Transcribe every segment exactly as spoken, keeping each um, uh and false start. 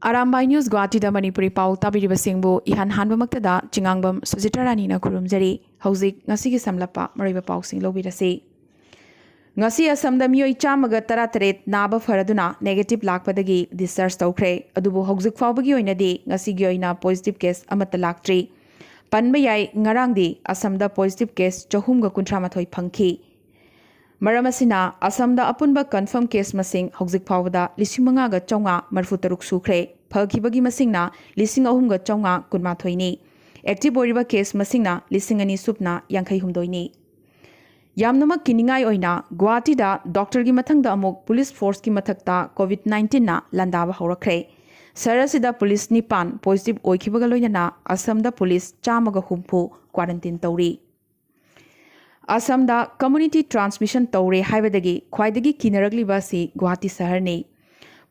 Arambai news ꯒꯨꯋꯥꯍꯥꯇꯤꯗ Manipuri ꯄꯥꯎ ꯇꯥꯕꯤꯔꯤꯕꯁꯤꯡꯕꯨ ꯏꯍꯥꯟ ꯍꯥꯟꯕꯃꯛꯇꯗ ꯆꯤꯉꯥꯡꯕꯝ ꯁꯨꯖꯤꯇꯥ ꯔꯥꯅꯤꯅ ꯈꯨꯔꯨꯝꯖꯔꯤ꯫ ꯍꯧꯖꯤꯛ ꯉꯁꯤꯒꯤ ꯁꯝꯂꯞꯄ ꯃꯔꯨꯑꯣꯏꯕ ꯄꯥꯎꯁꯤꯡ ꯂꯧꯕꯤꯔꯁꯤ꯫ ꯉꯁꯤ ꯑꯁꯥꯝꯗ ꯃꯤꯑꯣꯏ ꯆꯥꯝꯃꯒ ꯇꯔꯥꯇꯔꯦꯠ ꯅꯥꯕ ꯐꯔꯗꯨꯅ negative ꯂꯥꯛꯄꯗꯒꯤ discharge ꯇꯧꯈ꯭ꯔꯦ꯫ ꯑꯗꯨꯕꯨ ꯍꯧꯖꯤꯛ ꯐꯥꯎꯕꯒꯤ ꯑꯣꯏꯅꯗꯤ ꯉꯁꯤꯒꯤ ꯑꯣꯏꯅ positive case ꯑꯃꯠꯇ ꯂꯥꯛꯇ꯭ꯔꯤ꯫ ꯄꯟꯕ ꯌꯥꯏ, ꯉꯔꯥꯡꯗꯤ ꯑꯁꯥꯝꯗ positive case ꯆꯍꯨꯝꯒ ꯀꯨꯟꯊ꯭ꯔꯥ ꯃꯥꯊꯣꯏ ꯐꯪꯈꯤ꯫ ꯃꯔꯝ ꯑꯁꯤꯅ ꯑꯁꯥꯝꯗ ꯑꯄꯨꯟꯕ confirm case ꯃꯁꯤꯡ ꯍꯧꯖꯤꯛ ꯐꯥꯎꯕꯗ ꯂꯤꯁꯤꯡ ꯃꯉꯥꯒ ꯆꯥꯝꯃꯉꯥ ꯃꯔꯤꯐꯨ ꯇꯔꯨꯛ ꯁꯨꯈ꯭ꯔꯦ꯫ ꯐꯈꯤꯕꯒꯤ ꯃꯁꯤꯡꯅ ꯂꯤꯁꯤꯡ ꯑꯍꯨꯝꯒ ꯆꯥꯝꯃꯉꯥ ꯀꯨꯟꯃꯥꯊꯣꯏꯅꯤ꯫ Active ꯑꯣꯏꯔꯤꯕ case ꯃꯁꯤꯡꯅ ꯂꯤꯁꯤꯡ ꯑꯅꯤ ꯁꯨꯞꯅ ꯌꯥꯡꯈꯩ ꯍꯨꯝꯗꯣꯏꯅꯤ꯫ ꯌꯥꯝꯅꯃꯛ ꯀꯤꯅꯤꯡꯉꯥꯏ ꯑꯣꯏꯅ ꯒꯨꯋꯥꯍꯥꯇꯤꯗ doctorꯒꯤ ꯃꯊꯪꯗ ꯑꯃꯨꯛ police forceꯀꯤ ꯃꯊꯛꯇ COVID nineteenꯅ ꯂꯥꯟꯗꯥꯕ ꯍꯧꯔꯛꯈ꯭ꯔꯦ꯫ ꯁꯍꯔ ꯑꯁꯤꯗ police ꯅꯤꯄꯥꯟ positive ꯑꯣꯏꯈꯤꯕꯒ ꯂꯣꯏꯅꯅ ꯑꯁꯥꯝꯗ police ꯆꯥꯝꯃꯒ ꯍꯨꯝꯐꯨ quarantine ꯇꯧꯔꯤ꯫ ꯑꯁꯥꯝꯗ community transmission ꯇꯧꯔꯦ ꯍꯥꯏꯕꯗꯒꯤ ꯈ꯭ꯋꯥꯏꯗꯒꯤ ꯀꯤꯅꯔꯛꯂꯤꯕ ꯑꯁꯤ ꯒꯨꯋꯥꯍꯥꯇꯤ ꯁꯍꯔꯅꯤ꯫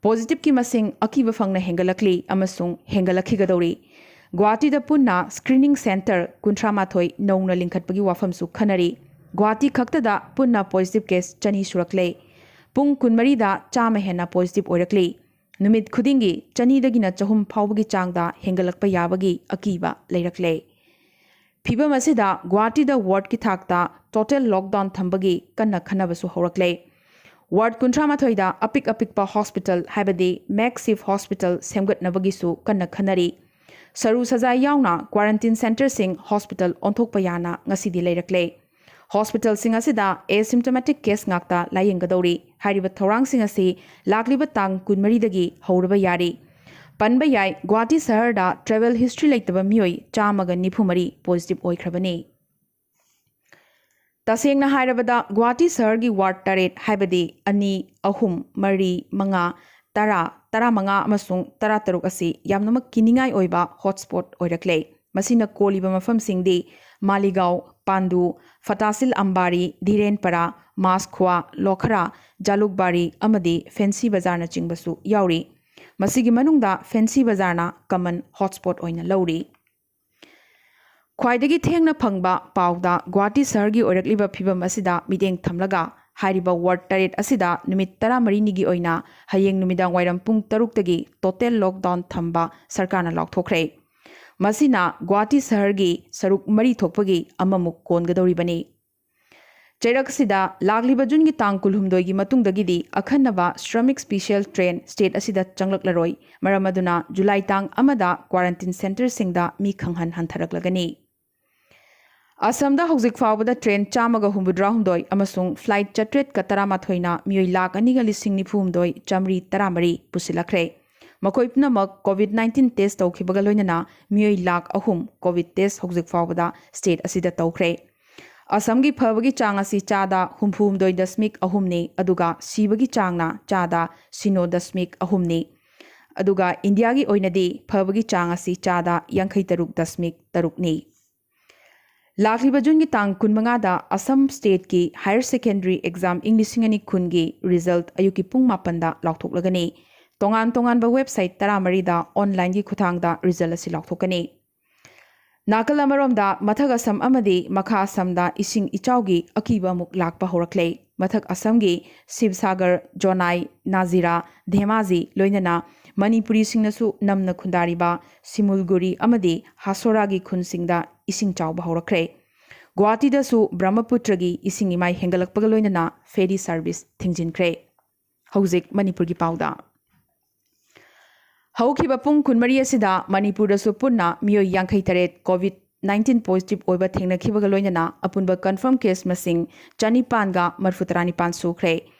Positiveꯀꯤ ꯃꯁꯤꯡ ꯑꯀꯤꯕ ꯐꯪꯅ ꯍꯦꯟꯒꯠꯂꯛꯂꯤ ꯑꯃꯁꯨꯡ ꯍꯦꯟꯒꯠꯂꯛꯈꯤꯒꯗꯧꯔꯤ꯫ ꯒꯨꯋꯥꯍꯥꯇꯤꯗ ꯄꯨꯟꯅ screening centre ꯀꯨꯟꯊ꯭ꯔꯥ ꯃꯥꯊꯣꯏ ꯅꯧꯅ ꯂꯤꯡꯈꯠꯄꯒꯤ ꯋꯥꯐꯝꯁꯨ ꯈꯟꯅꯔꯤ꯫ ꯒꯨꯋꯥꯍꯥꯇꯤ ꯈꯛꯇꯗ ꯄꯨꯟꯅ positive case ꯆꯅꯤ ꯁꯨꯔꯛꯂꯦ꯫ ꯄꯨꯡ ꯀꯨꯟꯃꯔꯤꯗ ꯆꯥꯝꯃ ꯍꯦꯟꯅ positive ꯑꯣꯏꯔꯛꯂꯤ꯫ ꯅꯨꯃꯤꯠ ꯈꯨꯗꯤꯡꯒꯤ ꯆꯅꯤꯗꯒꯤꯅ ꯆꯍꯨꯝ ꯐꯥꯎꯕꯒꯤ ꯆꯥꯡꯗ ꯍꯦꯟꯒꯠꯂꯛꯄ ꯌꯥꯕꯒꯤ ꯑꯀꯤꯕ ꯂꯩꯔꯛꯂꯦ꯫ ꯐꯤꯚꯝ ꯑꯁꯤꯗ ꯒꯨꯋꯥꯍꯥꯇꯤꯗ wardꯀꯤ ꯊꯥꯛꯇ total lockdown ꯊꯝꯕꯒꯤ ꯀꯟꯅ ꯈꯟꯅꯕꯁꯨ ꯍꯧꯔꯛꯂꯦ꯫ Ward ꯀꯨꯟꯊ꯭ꯔꯥ ꯃꯥꯊꯣꯏꯗ ꯑꯄꯤꯛ ꯑꯄꯤꯛꯄ hospital, ꯍꯥꯏꯕꯗꯤ makeshift hospital ꯁꯦꯝꯒꯠꯅꯕꯒꯤꯁꯨ ꯀꯟꯅ ꯈꯟꯅꯔꯤ꯫ ꯁꯔꯨ ꯁꯖꯥꯏ ꯌꯥꯎꯅ quarantine centreꯁꯤꯡ hospital ꯑꯣꯟꯊꯣꯛꯄ ꯌꯥꯅ ꯉꯁꯤꯗꯤ ꯂꯩꯔꯛꯂꯦ꯫ Hospitalꯁꯤꯡ ꯑꯁꯤꯗ asymptomatic case ꯉꯥꯛꯇ ꯂꯥꯌꯦꯡꯒꯗꯧꯔꯤ꯫ ꯍꯥꯏꯔꯤꯕ ꯊꯧꯔꯥꯡꯁꯤꯡ ꯑꯁꯤ ꯂꯥꯛꯂꯤꯕ ꯇꯥꯡ ꯀꯨꯟꯃꯔꯤꯗꯒꯤ ꯍꯧꯔꯕ ꯌꯥꯔꯤ꯫ ꯄꯟꯕ ꯌꯥꯏ, ꯒꯨꯋꯥꯍꯥꯇꯤ ꯁꯍꯔꯗ travel history ꯂꯩꯇꯕ ꯃꯤꯑꯣꯏ ꯆꯥꯝꯃꯒ ꯅꯤꯐꯨ ꯃꯔꯤ positive ꯑꯣꯏꯈ꯭ꯔꯕꯅꯤ꯫ ꯇꯁꯦꯡꯅ ꯍꯥꯏꯔꯕꯗ, ꯒꯨꯋꯥꯍꯥꯇꯤ ꯁꯍꯔꯒꯤ ward ꯇꯔꯦꯠ, ꯍꯥꯏꯕꯗꯤ ꯑꯅꯤ, ꯑꯍꯨꯝ, ꯃꯔꯤ, ꯃꯉꯥ, ꯇꯔꯥ, ꯇꯔꯥꯃꯉꯥ ꯑꯃꯁꯨꯡ ꯇꯔꯥꯇꯔꯨꯛ ꯑꯁꯤ ꯌꯥꯝꯅꯃꯛ ꯀꯤꯅꯤꯡꯉꯥꯏ ꯑꯣꯏꯕ hotspot ꯑꯣꯏꯔꯛꯂꯦ꯫ ꯃꯁꯤꯅ ꯀꯣꯜꯂꯤꯕ ꯃꯐꯝꯁꯤꯡꯗꯤ ꯃꯥꯂꯤꯒꯥꯎ, ꯄꯥꯟꯗꯨ, ꯐꯇꯥꯁꯤꯜ ꯑꯝꯕꯥꯔꯤ, ꯙꯤꯔꯦꯟꯄꯔꯥ, ꯃꯥꯁꯈ꯭ꯋꯥ, ꯂꯣꯈꯔꯥ, ꯖꯥꯂꯨꯛꯕꯥꯔꯤ ꯑꯃꯗꯤ ꯐꯦꯟꯁꯤ ꯕꯖꯥꯔꯅꯆꯤꯡꯕꯁꯨ ꯌꯥꯎꯔꯤ꯫ ꯃꯁꯤꯒꯤ ꯃꯅꯨꯡꯗ ꯐꯦꯟꯁꯤ ꯕꯖꯥꯔꯅ common hotspot ꯑꯣꯏꯅ ꯂꯧꯔꯤ꯫ ꯈ꯭ꯋꯥꯏꯗꯒꯤ ꯊꯦꯡꯅ ꯐꯪꯕ ꯄꯥꯎꯗ ꯒꯨꯋꯥꯍꯥꯇꯤ ꯁꯍꯔꯒꯤ ꯑꯣꯏꯔꯛꯂꯤꯕ ꯐꯤꯚꯝ ꯑꯁꯤꯗ ꯃꯤꯠꯌꯦꯡ ꯊꯝꯂꯒ, ꯍꯥꯏꯔꯤꯕ ꯋꯥꯔꯗ ꯇꯔꯦꯠ ꯑꯁꯤꯗ ꯅꯨꯃꯤꯠ ꯇꯔꯥꯃꯔꯤꯅꯤꯒꯤ ꯑꯣꯏꯅ ꯍꯌꯦꯡ ꯅꯨꯃꯤꯗꯥꯡ ꯋꯥꯏꯔꯝ ꯄꯨꯡ ꯇꯔꯨꯛꯇꯒꯤ total lockdown ꯊꯝꯕ ꯁꯔꯀꯥꯔꯅ ꯂꯥꯎꯊꯣꯛꯈ꯭ꯔꯦ꯫ ꯃꯁꯤꯅ ꯒꯨꯋꯥꯍꯥꯇꯤ ꯁꯍꯔꯒꯤ ꯁꯔꯨꯛ ꯃꯔꯤ ꯊꯣꯛꯄꯒꯤ ꯑꯃꯃꯨꯛ ꯀꯣꯟꯒꯗꯧꯔꯤꯕꯅꯤ꯫ ꯆꯩꯔꯛ ꯑꯁꯤꯗ ꯂꯥꯛꯂꯤꯕ ꯖꯨꯟꯒꯤ ꯇꯥꯡ ꯀꯨꯟꯍꯨꯝꯗꯣꯏꯒꯤ ꯃꯇꯨꯡꯗꯒꯤꯗꯤ ꯑꯈꯟꯅꯕ ꯁ꯭ꯔꯃꯤꯛ ꯁ꯭ꯄꯤꯁꯦꯜ ꯇ꯭ꯔꯦꯟ ꯁ꯭ꯇꯦꯠ ꯑꯁꯤꯗ ꯆꯪꯂꯛꯂꯔꯣꯏ꯫ ꯃꯔꯝ ꯑꯗꯨꯅ ꯖꯨꯂꯥꯏ ꯇꯥꯡ ꯑꯃꯗ ꯀ꯭ꯋꯥꯔꯟꯇꯤꯟ ꯁꯦꯟꯇꯔꯁꯤꯡꯗ ꯃꯤ ꯈꯪꯍꯟ ꯍꯟꯊꯔꯛꯂꯒꯅꯤ꯫ ꯑꯁꯥꯝꯗ ꯍꯧꯖꯤꯛ ꯐꯥꯎꯕꯗ ꯇ꯭ꯔꯦꯟ ꯆꯥꯝꯃꯒ ꯍꯨꯝꯐꯨꯇꯔꯥꯍꯨꯝꯗꯣꯏ ꯑꯃꯁꯨꯡ ꯐ꯭ꯂꯥꯏꯠ ꯆꯥꯇ꯭ꯔꯦꯠꯀ ꯇꯔꯥꯃꯥꯊꯣꯏꯅ ꯃꯤꯑꯣꯏ ꯂꯥꯈ ꯑꯅꯤꯒ ꯂꯤꯁꯤꯡ ꯅꯤꯐꯨ ꯍꯨꯝꯗꯣꯏ ꯆꯥꯃꯔꯤ ꯇꯔꯥꯃꯔꯤ ꯄꯨꯁꯤꯜꯂꯛꯈ꯭ꯔꯦ꯫ ꯃꯈꯣꯏ ꯄꯨꯝꯅꯃꯛ ꯀꯣꯚꯤꯗ ꯅꯥꯏꯟꯇꯤꯟ ꯇꯦꯁ ꯇꯧꯈꯤꯕꯒ ꯂꯣꯏꯅꯅ ꯃꯤꯑꯣꯏ ꯂꯥꯈ ꯑꯍꯨꯝ ꯀꯣꯚꯤꯗ ꯇꯦꯁ ꯍꯧꯖꯤꯛ ꯐꯥꯎꯕꯗ ꯁ꯭ꯇꯦꯠ ꯑꯁꯤꯗ ꯇꯧꯈ꯭ꯔꯦ꯫ ꯑꯁꯥꯝꯒꯤ ꯐꯕꯒꯤ ꯆꯥꯡ ꯑꯁꯤ ꯆꯥꯗ ꯍꯨꯝꯐꯨ ꯍꯨꯝꯗꯣꯏ ꯗꯁꯃꯤꯛ ꯑꯍꯨꯝꯅꯤ, ꯑꯗꯨꯒ ꯁꯤꯕꯒꯤ ꯆꯥꯡꯅ ꯆꯥꯗ ꯁꯤꯅꯣ ꯗꯁꯃꯤꯛ ꯑꯍꯨꯝꯅꯤ꯫ ꯑꯗꯨꯒ ꯏꯟꯗꯤꯌꯥꯒꯤ ꯑꯣꯏꯅꯗꯤ ꯐꯕꯒꯤ ꯆꯥꯡ ꯑꯁꯤ ꯆꯥꯗ ꯌꯥꯡꯈꯩ ꯇꯔꯨꯛ ꯗꯁꯃꯤꯛ ꯇꯔꯨꯛꯅꯤ꯫ ꯂꯥꯛꯂꯤꯕ ꯖꯨꯟꯒꯤ ꯇꯥꯡ ꯀꯨꯟꯃꯉꯥꯗ ꯑꯁꯥꯝ ꯁ꯭ꯇꯦꯠꯀꯤ ꯍꯥꯌꯔ ꯁꯦꯀꯦꯟꯗꯔꯤ ꯑꯦꯛꯖꯥꯝ ꯏꯪ ꯂꯤꯁꯤꯡ ꯑꯅꯤ ꯀꯨꯟꯒꯤ ꯔꯤꯖꯜꯠ ꯑꯌꯨꯛꯀꯤ ꯄꯨꯡ ꯃꯥꯄꯟꯗ ꯂꯥꯎꯊꯣꯛꯂꯒꯅꯤ꯫ ꯇꯣꯉꯥꯟ ꯇꯣꯉꯥꯟꯕ ꯋꯦꯕꯁꯥꯏꯠ ꯇꯔꯥꯃꯔꯤꯗ ꯑꯣꯟꯂꯥꯏꯟꯒꯤ ꯈꯨꯠꯊꯥꯡꯗ ꯔꯤꯖꯜꯠ ꯑꯁꯤ ꯂꯥꯎꯊꯣꯛꯀꯅꯤ꯫ ꯅꯥꯀꯜ ꯑꯃꯔꯣꯝꯗ ꯃꯊꯛ ꯑꯁꯥꯝ ꯑꯃꯗꯤ ꯃꯈꯥ ꯑꯁꯥꯝꯗ ꯏꯁꯤꯡ ꯏꯆꯥꯎꯒꯤ ꯑꯀꯤꯕ ꯑꯃꯨꯛ ꯂꯥꯛꯄ ꯍꯧꯔꯛꯂꯦ꯫ ꯃꯊꯛ ꯑꯁꯥꯝꯒꯤ ꯁꯤꯕꯁꯥꯒꯔ, ꯖꯣꯅꯥꯏ, ꯅꯥꯖꯤꯔꯥ, ꯙꯦꯃꯥꯖꯤ, ꯂꯣꯏꯅꯅ ꯃꯅꯤꯄꯨꯔꯤꯁꯤꯡꯅꯁꯨ ꯅꯝꯅ ꯈꯨꯟꯗꯥꯔꯤꯕ ꯁꯤꯃꯨꯜꯒꯨꯔꯤ ꯑꯃꯗꯤ ꯍꯥꯁꯣꯔꯥꯒꯤ ꯈꯨꯟꯁꯤꯡꯗ ꯏꯁꯤꯡ ꯆꯥꯎꯕ ꯍꯧꯔꯛꯈ꯭ꯔꯦ꯫ ꯒꯨꯋꯥꯍꯥꯇꯤꯗꯁꯨ ꯕ꯭ꯔꯍ꯭ꯃꯄꯨꯇ꯭ꯔꯒꯤ ꯏꯁꯤꯡ ꯏꯃꯥꯏ ꯍꯦꯟꯒꯠꯂꯛꯄꯒ ꯂꯣꯏꯅꯅ ꯐꯦꯔꯤ ꯁꯥꯔꯚꯤꯁ ꯊꯤꯡꯖꯤꯟꯈ꯭ꯔꯦ꯫ ꯍꯧꯖꯤꯛ ꯃꯅꯤꯄꯨꯔꯒꯤ ꯄꯥꯎꯗ꯫ ꯍꯧꯈꯤꯕ ꯄꯨꯡ ꯀꯨꯟꯃꯔꯤ ꯑꯁꯤꯗ ꯃꯅꯤꯄꯨꯔꯗꯁꯨ ꯄꯨꯟꯅ ꯃꯤꯑꯣꯏ ꯌꯥꯡꯈꯩ ꯇꯔꯦꯠ ꯀꯣꯚꯤꯗ ꯅꯥꯏꯟꯇꯤꯟ ꯄꯣꯖꯤꯇꯤꯚ ꯑꯣꯏꯕ ꯊꯦꯡꯅꯈꯤꯕꯒ ꯂꯣꯏꯅꯅ ꯑꯄꯨꯟꯕ ꯀꯟꯐꯥꯔꯝ ꯀꯦꯁ ꯃꯁꯤꯡ ꯆꯅꯤꯄꯥꯟꯒ ꯃꯔꯤꯐꯨ ꯇꯔꯥꯅꯤꯄꯥꯟ ꯁꯨꯈ꯭ꯔꯦ꯫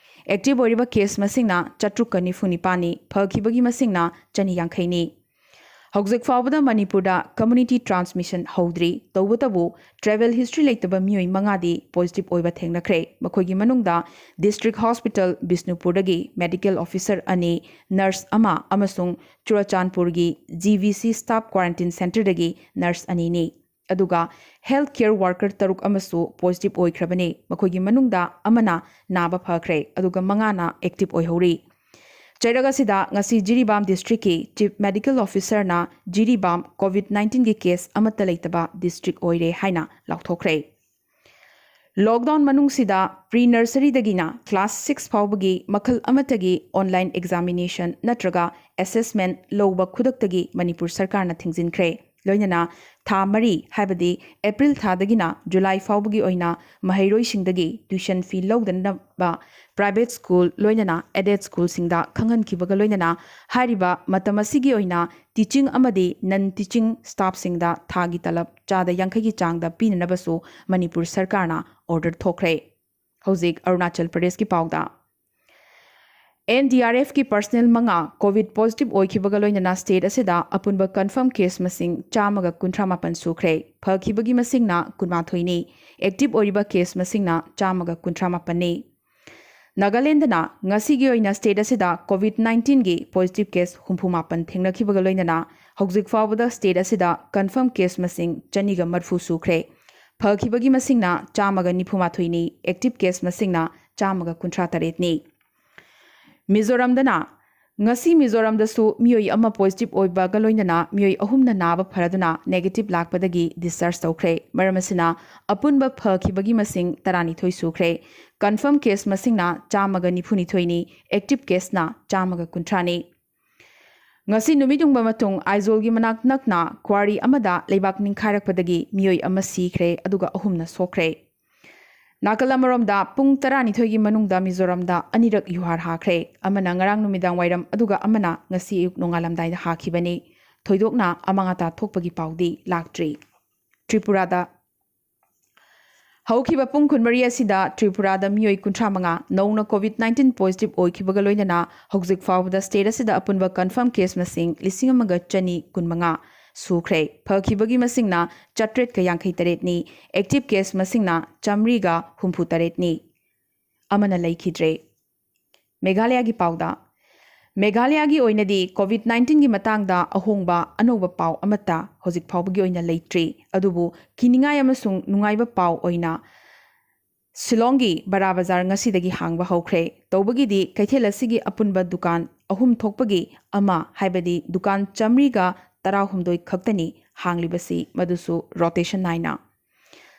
ꯑꯦꯛꯇꯤꯚ ꯑꯣꯏꯔꯤꯕ ꯀꯦꯁ ꯃꯁꯤꯡꯅ ꯆꯥꯇ꯭ꯔꯨꯛꯀ ꯅꯤꯐꯨ ꯅꯤꯄꯥꯟꯅꯤ, ꯐꯈꯤꯕꯒꯤ ꯃꯁꯤꯡꯅ ꯆꯅꯤ ꯌꯥꯡꯈꯩꯅꯤ꯫ ꯍꯧꯖꯤꯛ ꯐꯥꯎꯕꯗ ꯃꯅꯤꯄꯨꯔꯗ ꯀꯝꯃ꯭ꯌꯨꯅꯤꯇꯤ ꯇ꯭ꯔꯥꯟꯁꯃꯤꯁꯟ ꯍꯧꯗ꯭ꯔꯤ꯫ ꯇꯧꯕꯇꯕꯨ, ꯇ꯭ꯔꯦꯚꯦꯜ ꯍꯤꯁꯇ꯭ꯔꯤ ꯂꯩꯇꯕ ꯃꯤꯑꯣꯏ ꯃꯉꯥꯗꯤ ꯄꯣꯖꯤꯇꯤꯚ ꯑꯣꯏꯕ ꯊꯦꯡꯅꯈ꯭ꯔꯦ꯫ ꯃꯈꯣꯏꯒꯤ ꯃꯅꯨꯡꯗ ꯗꯤꯁꯇ꯭ꯔꯤꯛ ꯍꯣꯁꯄꯤꯇꯥꯜ ꯕꯤꯁꯅꯨꯄꯨꯔꯗꯒꯤ ꯃꯦꯗꯤꯀꯦꯜ ꯑꯣꯐꯤꯁꯔ ꯑꯅꯤ, ꯅꯔꯁ ꯑꯃ ꯑꯃꯁꯨꯡ ꯆꯨꯔꯆꯥꯟꯄꯨꯔꯒꯤ G V C staff quarantine ꯁꯦꯟꯇꯔꯗꯒꯤ nurse ꯑꯅꯤꯅꯤ꯫ ꯑꯗꯨꯒ ꯍꯦꯜꯊ ꯀꯦꯌꯔ ꯋꯥꯔꯀꯔ ꯇꯔꯨꯛ ꯑꯃꯁꯨ ꯄꯣꯖꯤꯇꯤꯚ ꯑꯣꯏꯈ꯭ꯔꯕꯅꯤ꯫ ꯃꯈꯣꯏꯒꯤ ꯃꯅꯨꯡꯗ ꯑꯃꯅ ꯅꯥꯕ ꯐꯈ꯭ꯔꯦ, ꯑꯗꯨꯒ ꯃꯉꯥꯅ ꯑꯦꯛꯇꯤꯚ ꯑꯣꯏꯍꯧꯔꯤ꯫ ꯆꯩꯔꯛ ꯑꯁꯤꯗ ꯉꯁꯤ ꯖꯤꯔꯤꯕꯥꯝ ꯗꯤꯁꯇ꯭ꯔꯤꯛꯀꯤ ꯆꯤꯐ ꯃꯦꯗꯤꯀꯦꯜ ꯑꯣꯐꯤꯁꯔꯅ ꯖꯤꯔꯤꯕꯥꯝ ꯀꯣꯚꯤꯗ ꯅꯥꯏꯟꯇꯤꯟꯒꯤ ꯀꯦꯁ ꯑꯃꯠꯇ ꯂꯩꯇꯕ ꯗꯤꯁꯇ꯭ꯔꯤꯛ ꯑꯣꯏꯔꯦ ꯍꯥꯏꯅ ꯂꯥꯎꯊꯣꯛꯈ꯭ꯔꯦ꯫ ꯂꯣꯛꯗꯥꯎꯟ ꯃꯅꯨꯡꯁꯤꯗ ꯄ꯭ꯔꯤ ꯅꯔꯁꯔꯤꯗꯒꯤꯅ ꯀ꯭ꯂꯥꯁ ꯁꯤꯛꯁ ꯐꯥꯎꯕꯒꯤ ꯃꯈꯜ ꯑꯃꯠꯇꯒꯤ ꯑꯣꯟꯂꯥꯏꯟ ꯑꯦꯛꯖꯥꯃꯤꯅꯦꯁꯟ ꯅꯠꯇ꯭ꯔꯒ ꯑꯦꯁꯦꯁꯃꯦꯟꯠ ꯂꯧꯕ ꯈꯨꯗꯛꯇꯒꯤ ꯃꯅꯤꯄꯨꯔ ꯁꯔꯀꯥꯔꯅ ꯊꯤꯡꯖꯤꯟꯈ꯭ꯔꯦ꯫ ꯂꯣꯏꯅꯅ ꯊꯥ ꯃꯔꯤ, ꯍꯥꯏꯕꯗꯤ ꯑꯦꯄ꯭ꯔꯤꯜ ꯊꯥꯗꯒꯤꯅ ꯖꯨꯂꯥꯏ ꯐꯥꯎꯕꯒꯤ ꯑꯣꯏꯅ ꯃꯍꯩꯔꯣꯏꯁꯤꯡꯗꯒꯤ ꯇ꯭ꯌꯨꯁꯟ ꯐꯤ ꯂꯧꯗꯅꯕ ꯄ꯭ꯔꯥꯏꯚꯦꯠ ꯁ꯭ꯀꯨꯜ, ꯂꯣꯏꯅꯅ ꯑꯦꯗꯦꯗ ꯁ꯭ꯀꯨꯜꯁꯤꯡꯗ ꯈꯪꯍꯟꯈꯤꯕꯒ ꯂꯣꯏꯅꯅ ꯍꯥꯏꯔꯤꯕ ꯃꯇꯝ ꯑꯁꯤꯒꯤ ꯑꯣꯏꯅ ꯇꯤꯆꯤꯡ ꯑꯃꯗꯤ ꯅꯟ ꯇꯤꯆꯤꯡ ꯁ꯭ꯇꯥꯐꯁꯤꯡꯗ ꯊꯥꯒꯤ ꯇꯂꯕ ꯆꯥꯗ ꯌꯥꯡꯈꯩꯒꯤ ꯆꯥꯡꯗ ꯄꯤꯅꯅꯕꯁꯨ ꯃꯅꯤꯄꯨꯔ ꯁꯔꯀꯥꯔꯅ ꯑꯣꯔꯗꯔ ꯊꯣꯛꯈ꯭ꯔꯦ꯫ ꯍꯧꯖꯤꯛ ꯑꯔꯨꯅꯥꯆꯜ ꯄ꯭ꯔꯗꯦꯁꯀꯤ ꯄꯥꯎꯗ꯫ ꯑꯦꯟ ꯗꯤ ꯑꯥꯔ ꯑꯦꯐꯀꯤ ꯄꯔꯁꯅꯦꯜ ꯃꯉꯥ ꯀꯣꯚꯤꯗ ꯄꯣꯖꯤꯇꯤꯚ ꯑꯣꯏꯈꯤꯕꯒ ꯂꯣꯏꯅꯅ ꯁ꯭ꯇꯦꯠ ꯑꯁꯤꯗ ꯑꯄꯨꯟꯕ ꯀꯟꯐꯔꯝ ꯀꯦꯁ ꯃꯁꯤꯡ ꯆꯥꯝꯃꯒ ꯀꯨꯟꯊ꯭ꯔꯥ ꯃꯥꯄꯟ ꯁꯨꯈ꯭ꯔꯦ꯫ ꯐꯈꯤꯕꯒꯤ ꯃꯁꯤꯡꯅ ꯀꯨꯟꯃꯥꯊꯣꯏꯅꯤ꯫ ꯑꯦꯛꯇꯤꯚ ꯑꯣꯏꯔꯤꯕ ꯀꯦꯁ ꯃꯁꯤꯡꯅ ꯆꯥꯝꯃꯒ ꯀꯨꯟꯊ꯭ꯔꯥ ꯃꯥꯄꯟꯅꯤ꯫ ꯅꯥꯒꯥꯂꯦꯟꯗꯅ ꯉꯁꯤꯒꯤ ꯑꯣꯏꯅ ꯁ꯭ꯇꯦꯠ ꯑꯁꯤꯗ ꯀꯣꯚꯤꯗ ꯅꯥꯏꯟꯇꯤꯟꯒꯤ ꯄꯣꯖꯤꯇꯤꯚ ꯀꯦꯁ ꯍꯨꯝꯐꯨ ꯃꯥꯄꯟ ꯊꯦꯡꯅꯈꯤꯕꯒ ꯂꯣꯏꯅꯅ ꯍꯧꯖꯤꯛ ꯐꯥꯎꯕꯗ ꯁ꯭ꯇꯦꯠ ꯑꯁꯤꯗ ꯀꯟꯐꯔꯝ ꯀꯦꯁ ꯃꯁꯤꯡ ꯆꯅꯤꯒ ꯃꯔꯤꯐꯨ ꯁꯨꯈ꯭ꯔꯦ꯫ ꯐꯈꯤꯕꯒꯤ ꯃꯁꯤꯡꯅ ꯆꯥꯝꯃꯒ ꯅꯤꯐꯨ ꯃꯥꯊꯣꯏꯅꯤ꯫ ꯑꯦꯛꯇꯤꯚ ꯀꯦꯁ ꯃꯁꯤꯡꯅ ꯆꯥꯝꯃꯒ ꯀꯨꯟꯊ꯭ꯔꯥ ꯇꯔꯦꯠꯅꯤ꯫ ꯃꯤꯖꯣꯔꯥꯝꯗꯅ ꯉꯁꯤ ꯃꯤꯖꯣꯔꯥꯝꯗꯁꯨ ꯃꯤꯑꯣꯏ ꯑꯃ ꯄꯣꯖꯤꯇꯤꯚ ꯑꯣꯏꯕꯒ ꯂꯣꯏꯅꯅ ꯃꯤꯑꯣꯏ ꯑꯍꯨꯝꯅ ꯅꯥꯕ ꯐꯔꯗꯨꯅ ꯅꯦꯒꯦꯇꯤꯚ ꯂꯥꯛꯄꯗꯒꯤ ꯗꯤꯁꯆꯥꯔꯖ ꯇꯧꯈ꯭ꯔꯦ꯫ ꯃꯔꯝ ꯑꯁꯤꯅ ꯑꯄꯨꯟꯕ ꯐꯈꯤꯕꯒꯤ ꯃꯁꯤꯡ ꯇꯔꯥꯅꯤꯊꯣꯏ ꯁꯨꯈ꯭ꯔꯦ꯫ ꯀꯟꯐꯔꯝ ꯀꯦꯁ ꯃꯁꯤꯡꯅ ꯆꯥꯝꯃꯒ ꯅꯤꯐꯨꯅꯤꯊꯣꯏꯅꯤ꯫ ꯑꯦꯛꯇꯤꯚ ꯀꯦꯁꯅ ꯆꯥꯝꯃꯒ ꯀꯨꯟꯊ꯭ꯔꯥꯅꯤ꯫ ꯉꯁꯤ ꯅꯨꯃꯤꯠ ꯌꯨꯡꯕ ꯃꯇꯨꯡ ꯑꯥꯏꯖꯣꯜꯒꯤ ꯃꯅꯥꯛ ꯅꯛꯅ ꯀ꯭ꯋꯥꯔꯤ ꯑꯃꯗ ꯂꯩꯕꯥꯛ ꯅꯤꯡꯈꯥꯏꯔꯛꯄꯗꯒꯤ ꯃꯤꯑꯣꯏ ꯑꯃ ꯁꯤꯈ꯭ꯔꯦ, ꯑꯗꯨꯒ ꯑꯍꯨꯝꯅ ꯁꯣꯛꯈ꯭ꯔꯦ꯫ ꯅꯥꯀꯜ ꯑꯃꯔꯣꯝꯗ, ꯄꯨꯡ ꯇꯔꯥꯅꯤꯊꯣꯏꯒꯤ ꯃꯅꯨꯡꯗ ꯃꯤꯖꯣꯔꯥꯝꯗ ꯑꯅꯤꯔꯛ ꯌꯨꯍꯥꯔ ꯍꯥꯈ꯭ꯔꯦ꯫ ꯑꯃꯅ ꯉꯔꯥꯡ ꯅꯨꯃꯤꯗꯥꯡ ꯋꯥꯏꯔꯝ, ꯑꯗꯨꯒ ꯑꯃꯅ ꯉꯁꯤ ꯑꯌꯨꯛ ꯅꯣꯡꯉꯥꯜꯂꯝꯗꯥꯏꯗ ꯍꯥꯈꯤꯕꯅꯤ꯫ ꯊꯣꯏꯗꯣꯛꯅ ꯑꯃꯥꯡ ꯑꯇꯥ ꯊꯣꯛꯄꯒꯤ ꯄꯥꯎꯗꯤ ꯂꯥꯛꯇ꯭ꯔꯤ꯫ ꯇ꯭ꯔꯤꯄꯨꯔꯥꯗ ꯍꯧꯈꯤꯕ ꯄꯨꯡ ꯀꯨꯟꯃꯔꯤ ꯑꯁꯤꯗ ꯇ꯭ꯔꯤꯄꯨꯔꯥꯗ ꯃꯤꯑꯣꯏ ꯀꯨꯟꯊ꯭ꯔꯥ ꯃꯉꯥ ꯅꯧꯅ ꯀꯣꯚꯤꯗ ꯅꯥꯏꯟꯇꯤꯟ ꯄꯣꯖꯤꯇꯤꯚ ꯑꯣꯏꯈꯤꯕꯒ ꯂꯣꯏꯅꯅ ꯍꯧꯖꯤꯛ ꯐꯥꯎꯕꯗ ꯁ꯭ꯇꯦꯠ ꯑꯁꯤꯗ ꯑꯄꯨꯟꯕ ꯀꯟꯐꯔꯝ ꯀꯦꯁ ꯃꯁꯤꯡ ꯂꯤꯁꯤꯡ ꯑꯃꯒ ꯆꯅꯤ ꯀꯨꯟꯃꯉꯥ ꯁꯨꯈ꯭ꯔꯦ꯫ ꯐꯈꯤꯕꯒꯤ ꯃꯁꯤꯡꯅ ꯆꯥꯇ꯭ꯔꯦꯠꯀ ꯌꯥꯡꯈꯩ ꯇꯔꯦꯠꯅꯤ꯫ ꯑꯦꯛꯇꯤꯚ ꯀꯦꯁ ꯃꯁꯤꯡꯅ ꯆꯥꯃꯔꯤꯒ ꯍꯨꯝꯐꯨ ꯇꯔꯦꯠꯅꯤ꯫ ꯑꯃꯅ ꯂꯩꯈꯤꯗ꯭ꯔꯦ꯫ ꯃꯦꯘꯥꯂꯌꯥꯒꯤ ꯄꯥꯎꯗ, ꯃꯦꯘꯥꯂꯌꯥꯒꯤ ꯑꯣꯏꯅꯗꯤ ꯀꯣꯚꯤꯗ ꯅꯥꯏꯟꯇꯤꯟꯒꯤ ꯃꯇꯥꯡꯗ ꯑꯍꯣꯡꯕ ꯑꯅꯧꯕ ꯄꯥꯎ ꯑꯃꯠꯇ ꯍꯧꯖꯤꯛ ꯐꯥꯎꯕꯒꯤ ꯑꯣꯏꯅ ꯂꯩꯇ꯭ꯔꯤ꯫ ꯑꯗꯨꯕꯨ ꯀꯤꯅꯤꯡꯉꯥꯏ ꯑꯃꯁꯨꯡ ꯅꯨꯡꯉꯥꯏꯕ ꯄꯥꯎ ꯑꯣꯏꯅ ꯁꯤꯂꯣꯡꯒꯤ ꯕꯔꯥ ꯕꯖꯥꯔ ꯉꯁꯤꯗꯒꯤ ꯍꯥꯡꯕ ꯍꯧꯈ꯭ꯔꯦ꯫ ꯇꯧꯕꯒꯤꯗꯤ ꯀꯩꯊꯦꯜ ꯑꯁꯤꯒꯤ ꯑꯄꯨꯟꯕ ꯗꯨꯀꯥꯟ ꯑꯍꯨꯝ ꯊꯣꯛꯄꯒꯤ ꯑꯃ, ꯍꯥꯏꯕꯗꯤ ꯗꯨꯀꯥꯟ ꯆꯥꯃꯔꯤꯒ ꯇꯔꯥꯍꯨꯝꯗꯣꯏ ꯈꯛꯇꯅꯤ ꯍꯥꯡꯂꯤꯕꯁꯤ, ꯃꯗꯨꯁꯨ ꯔꯣꯇꯦꯁꯟ ꯅꯥꯏꯅ꯫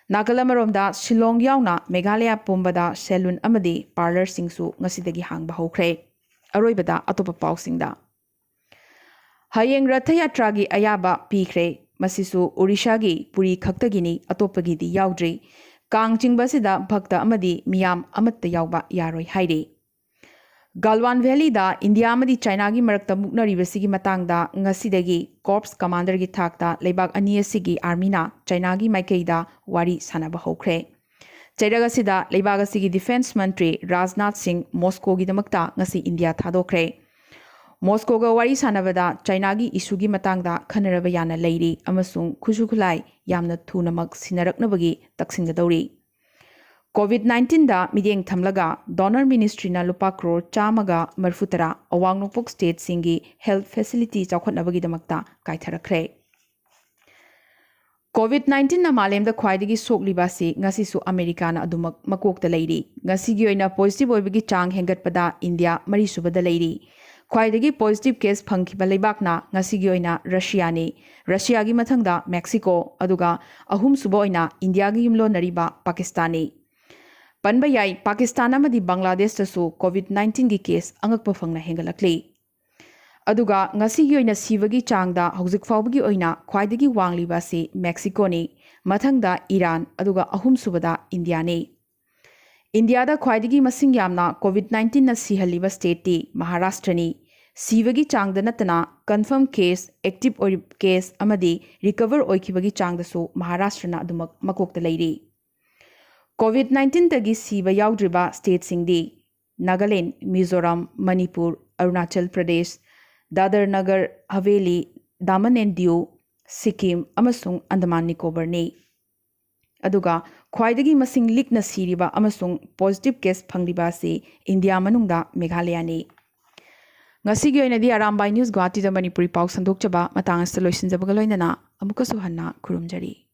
ꯅꯥꯀꯜ ꯑꯃꯔꯣꯝꯗ, ꯁꯤꯂꯣꯡ ꯌꯥꯎꯅ ꯃꯦꯘꯥꯂꯌꯥ ꯄꯨꯝꯕꯗ ꯁꯦꯂꯨꯟ ꯑꯃꯗꯤ ꯄꯥꯔꯂꯔꯁꯤꯡꯁꯨ ꯉꯁꯤꯗꯒꯤ ꯍꯥꯡꯕ ꯍꯧꯈ꯭ꯔꯦ꯫ ꯑꯔꯣꯏꯕꯗ ꯑꯇꯣꯞꯄ ꯄꯥꯎꯁꯤꯡꯗ꯫ ꯍꯌꯦꯡ ꯔꯊ ꯌꯥꯇ꯭ꯔꯥꯒꯤ ꯑꯌꯥꯕ ꯄꯤꯈ꯭ꯔꯦ꯫ ꯃꯁꯤꯁꯨ ꯑꯣꯔꯤꯁꯥꯒꯤ ꯄꯨꯔꯤ ꯈꯛꯇꯒꯤꯅꯤ, ꯑꯇꯣꯞꯄꯒꯤꯗꯤ ꯌꯥꯎꯗ꯭ꯔꯤ꯫ ꯀꯥꯡ ꯆꯤꯡꯕ ꯑꯁꯤꯗ ꯚꯛꯇ ꯑꯃꯗꯤ ꯃꯤꯌꯥꯝ ꯑꯃꯠꯇ ꯌꯥꯎꯕ ꯌꯥꯔꯣꯏ ꯍꯥꯏꯔꯤ꯫ ꯒꯥꯜꯋꯥꯟ ꯚꯦꯂꯤꯗ ꯏꯟꯗꯤꯌꯥ ꯑꯃꯗꯤ ꯆꯥꯏꯅꯥꯒꯤ ꯃꯔꯛꯇ ꯃꯨꯛꯅꯔꯤꯕꯁꯤꯒꯤ ꯃꯇꯥꯡꯗ ꯉꯁꯤꯗꯒꯤ ꯀꯣꯔꯞꯁ ꯀꯃꯥꯟꯗꯔꯒꯤ ꯊꯥꯛꯇ ꯂꯩꯕꯥꯛ ꯑꯅꯤ ꯑꯁꯤꯒꯤ ꯑꯥꯔꯃꯤꯅ ꯆꯥꯏꯅꯥꯒꯤ ꯃꯥꯏꯀꯩꯗ ꯋꯥꯔꯤ ꯁꯥꯟꯅꯕ ꯍꯧꯈ꯭ꯔꯦ꯫ ꯆꯩꯔꯛ ꯑꯁꯤꯗ ꯂꯩꯕꯥꯛ ꯑꯁꯤꯒꯤ ꯗꯤꯐꯦꯟꯁ ꯃꯟꯇ꯭ꯔꯤ ꯔꯥꯖꯅꯥꯊ ꯁꯤꯡ ꯃꯣꯁꯀꯣꯒꯤꯗꯃꯛꯇ ꯉꯁꯤ ꯏꯟꯗꯤꯌꯥ ꯊꯥꯗꯣꯛꯈ꯭ꯔꯦ꯫ ꯃꯣꯁꯀꯣꯒ ꯋꯥꯔꯤ ꯁꯥꯟꯅꯕꯗ ꯆꯥꯏꯅꯥꯒꯤ ꯏꯁꯨꯒꯤ ꯃꯇꯥꯡꯗ ꯈꯟꯅꯔꯕ ꯌꯥꯅ ꯂꯩꯔꯤ ꯑꯃꯁꯨꯡ ꯈꯨꯠꯁꯨ ꯈꯨꯠꯂꯥꯏ ꯌꯥꯝꯅ ꯊꯨꯅꯃꯛ ꯁꯤꯟꯅꯔꯛꯅꯕꯒꯤ ꯇꯛꯁꯤꯟꯒꯗꯧꯔꯤ꯫ ꯀꯣꯚꯤꯗ ꯅꯥꯏꯟꯇꯤꯟꯗ ꯃꯤꯠꯌꯦꯡ ꯊꯝꯂꯒ ꯗꯣꯅꯔ ꯃꯤꯅꯤꯁꯇ꯭ꯔꯤꯅ ꯂꯨꯄꯥ ꯀ꯭ꯔꯣꯔ ꯆꯥꯝꯃꯒ ꯃꯔꯤꯐꯨ ꯇꯔꯥ ꯑꯋꯥꯡ ꯅꯣꯡꯄꯣꯛ ꯁ꯭ꯇꯦꯠꯁꯤꯡꯒꯤ ꯍꯦꯜꯊ ꯐꯦꯁꯤꯂꯤꯇꯤ ꯆꯥꯎꯈꯠꯅꯕꯒꯤꯗꯃꯛꯇ ꯀꯥꯏꯊꯔꯛꯈ꯭ꯔꯦ꯫ ꯀꯣꯚꯤꯗ ꯅꯥꯏꯟꯇꯤꯟꯅ ꯃꯥꯂꯦꯝꯗ ꯈ꯭ꯋꯥꯏꯗꯒꯤ ꯁꯣꯛꯂꯤꯕ ꯑꯁꯤ ꯉꯁꯤꯁꯨ ꯑꯃꯦꯔꯤꯀꯥꯅ ꯑꯗꯨꯃꯛ ꯃꯀꯣꯛꯇ ꯂꯩꯔꯤ꯫ ꯉꯁꯤꯒꯤ ꯑꯣꯏꯅ ꯄꯣꯖꯤꯇꯤꯚ ꯑꯣꯏꯕꯒꯤ ꯆꯥꯡ ꯍꯦꯟꯒꯠꯄꯗ ꯏꯟꯗꯤꯌꯥ ꯃꯔꯤꯁꯨꯕꯗ ꯂꯩꯔꯤ꯫ ꯈ꯭ꯋꯥꯏꯗꯒꯤ ꯄꯣꯖꯤꯇꯤꯚ ꯀꯦꯁ ꯐꯪꯈꯤꯕ ꯂꯩꯕꯥꯛꯅ ꯉꯁꯤꯒꯤ ꯑꯣꯏꯅ ꯔꯁꯤꯌꯥꯅꯤ꯫ ꯔꯁꯤꯌꯥꯒꯤ ꯃꯊꯪꯗ ꯃꯦꯛꯁꯤꯀꯣ, ꯑꯗꯨꯒ ꯑꯍꯨꯝꯁꯨꯕ ꯑꯣꯏꯅ ꯏꯟꯗꯤꯌꯥꯒꯤ ꯌꯨꯝꯂꯣꯟꯅꯔꯤꯕ ꯄꯥꯀꯤꯁꯇꯥꯟꯅꯤ꯫ ꯄꯟꯕ ꯌꯥꯏ, ꯄꯥꯀꯤꯁꯇꯥꯟ ꯑꯃꯗꯤ ꯕꯪꯒ꯭ꯂꯥꯗꯦꯁꯇꯁꯨ ꯀꯣꯚꯤꯗ ꯅꯥꯏꯟꯇꯤꯟꯒꯤ ꯀꯦꯁ ꯑꯉꯛꯄ ꯐꯪꯅ ꯍꯦꯟꯒꯠꯂꯛꯂꯤ꯫ ꯑꯗꯨꯒ ꯉꯁꯤꯒꯤ ꯑꯣꯏꯅ ꯁꯤꯕꯒꯤ ꯆꯥꯡꯗ ꯍꯧꯖꯤꯛ ꯐꯥꯎꯕꯒꯤ ꯑꯣꯏꯅ ꯈ꯭ꯋꯥꯏꯗꯒꯤ ꯋꯥꯡꯂꯤꯕ ꯑꯁꯤ ꯃꯦꯛꯁꯤꯀꯣꯅꯤ, ꯃꯊꯪꯗ ꯏꯔꯥꯟ, ꯑꯗꯨꯒ ꯑꯍꯨꯝꯁꯨꯕꯗ ꯏꯟꯗꯤꯌꯥꯅꯤ꯫ ꯏꯟꯗꯤꯌꯥꯗ ꯈ꯭ꯋꯥꯏꯗꯒꯤ ꯃꯁꯤꯡ ꯌꯥꯝꯅ ꯀꯣꯚꯤꯗ ꯅꯥꯏꯟꯇꯤꯟꯅ ꯁꯤꯍꯜꯂꯤꯕ ꯁ꯭ꯇꯦꯠꯇꯤ ꯃꯍꯥꯔꯥꯁꯇ꯭ꯔꯅꯤ꯫ ꯁꯤꯕꯒꯤ ꯆꯥꯡꯗ ꯅꯠꯇꯅ ꯀꯟꯐꯔꯝ ꯀꯦꯁ, ꯑꯦꯛꯇꯤꯚ ꯑꯣꯏꯔꯤꯕ ꯀꯦꯁ ꯑꯃꯗꯤ ꯔꯤꯀꯚꯔ ꯑꯣꯏꯈꯤꯕꯒꯤ ꯆꯥꯡꯗꯁꯨ ꯃꯍꯥꯔꯥꯁꯇ꯭ꯔꯅ ꯑꯗꯨꯃꯛ ꯃꯀꯣꯛꯇ ꯂꯩꯔꯤ꯫ ꯀꯣꯚꯤꯗ ꯅꯥꯏꯟꯇꯤꯟꯗꯒꯤ ꯁꯤꯕ ꯌꯥꯎꯗ꯭ꯔꯤꯕ ꯁ꯭ꯇꯦꯠꯁꯤꯡꯗꯤ ꯅꯥꯒꯥꯂꯦꯟ, ꯃꯤꯖꯣꯔꯥꯝ, ꯃꯅꯤꯄꯨꯔ, ꯑꯔꯨꯅꯥꯆꯜ ꯄ꯭ꯔꯗꯦꯁ, ꯗꯥꯗꯔ ꯅꯒꯔ ꯍꯚꯦꯂꯤ, ꯗꯥꯃꯟ ꯑꯦꯟ ꯗꯤꯎ, ꯁꯤꯛꯀꯤꯝ ꯑꯃꯁꯨꯡ ꯑꯟꯗꯃꯥꯟ ꯅꯤꯀꯣꯕꯔꯅꯤ꯫ ꯑꯗꯨꯒ ꯈ꯭ꯋꯥꯏꯗꯒꯤ ꯃꯁꯤꯡ ꯂꯤꯛꯅ ꯁꯤꯔꯤꯕ ꯑꯃꯁꯨꯡ ꯄꯣꯖꯤꯇꯤꯚ ꯀꯦꯁ ꯐꯪꯂꯤꯕ ꯑꯁꯤ ꯏꯟꯗꯤꯌꯥ ꯃꯅꯨꯡꯗ ꯃꯦꯘꯥꯂꯌꯥꯅꯤ꯫ ꯉꯁꯤꯒꯤ ꯑꯣꯏꯅꯗꯤ ꯑꯔꯥꯝꯕꯥꯏ ꯅ꯭ꯌꯨꯁ ꯒꯨꯋꯥꯍꯥꯇꯤꯗ ꯃꯅꯤꯄꯨꯔꯤ ꯄꯥꯎ ꯁꯟꯗꯣꯛꯆꯕ ꯃꯇꯥꯡ ꯑꯁꯤꯗ ꯂꯣꯏꯁꯤꯟꯖꯕꯒ ꯂꯣꯏꯅꯅ ꯑꯃꯨꯛꯀꯁꯨ ꯍꯟꯅ ꯈꯨꯔꯨꯝꯖꯔꯤ꯫